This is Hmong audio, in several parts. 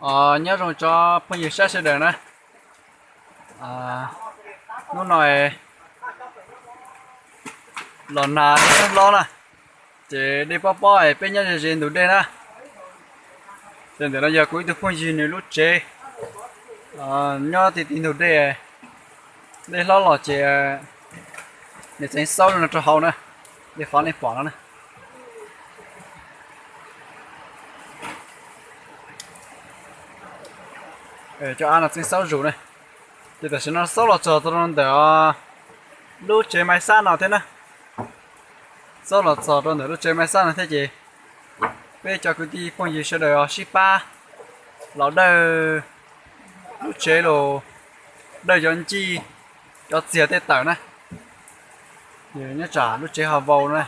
Nyob zoo tsoom phooj ywg sab sawv daws na. Hnub no los nag dej hlob na, ces dej pob pob es peb nyob ze ze ntug dej na. Ces ntawm no yog kuv ib tug phooj ywg nws lub tsev, nyob ti ti ntug dej, dej hlob los ces nws txeev xaub no rau hauv na, li qhov nej pom no na. Cov av no txeev xaub zus na. Ces tam sim no xaub los txog rau ntawm lub tsev Maiv Xab no thiab na. Xaub los txog rau ntawm lub tsev Maiv Xab no thiab ces peb cov kwv tij phooj ywg sawv daws sib pab los dawj lub tsev los, dawj cov ncij, cov txiag tej tawm na. Nyob tsam lub tsev ho vau na.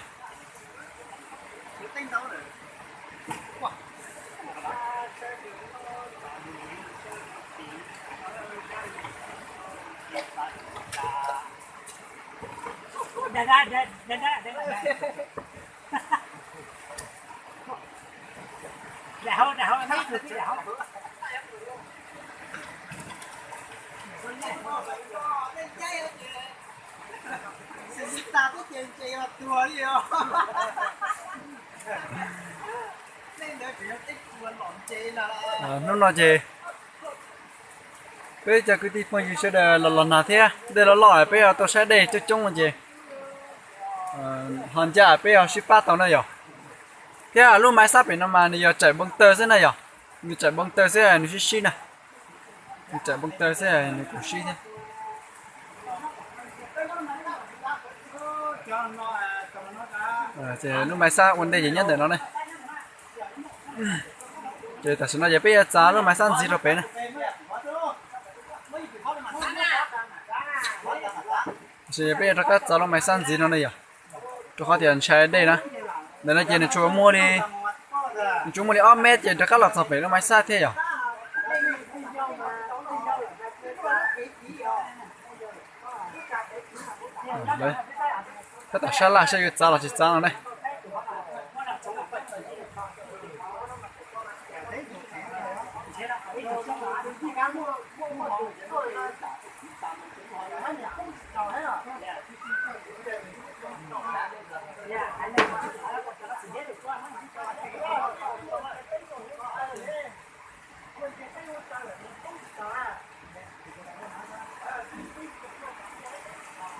Hnub no ces peb cov kwv tij phooj ywg sawv daws los los nag thiab dej loj loj peb ho tuaj saib dej coob coob ces ho ncaj peb ho sib pab tau na yog. Thiab lub Maiv Xab pem no mas nws yog tsaim npoo taw xwb na yog, nws tsaim npoo taw xwb nws sib sib na. Nws tsaim npoo taw xwb nws kuj sib thiab. Lub Maiv Xab ua ntej ces nyob ntawm no ne. Ces tam sim no ces peb yuav txav lub Maiv Xab ntxiv rau pem na. Tam sim peb yuav rov qab txav lub Maiv Xab ntxiv no ne yog, rau qhov tias ntshai dej na. Ntawm no ces nws tsuas muaj li, nws tsuas muaj li ob mev ces rov qab los txog pem lub Maiv Xab thiab yog. Tab tom sab laj saib yuav txav los tsis txav no ne.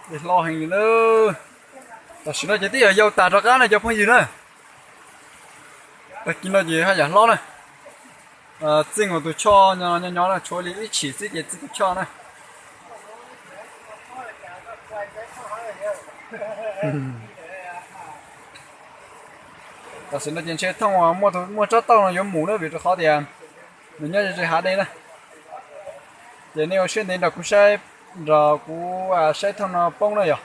Dej hlob heev li na. Tam sim no ces twb yog yau tas rov qab na cov phooj ywg na. Tag kis no ces haj yam hlob na. Txij nkaus tus choj nyob nyob no tshuav li ib tshim xwb ces txij tus choj na. Tam sim no ces ntshe thooj muaj tsob tauj no yuav mus na vim rau qhov tias nws nyob ze ze hav dej na. Ces nej ua siab ntev nrog kuv saib, nrog kuv saib thooj no poob na yog.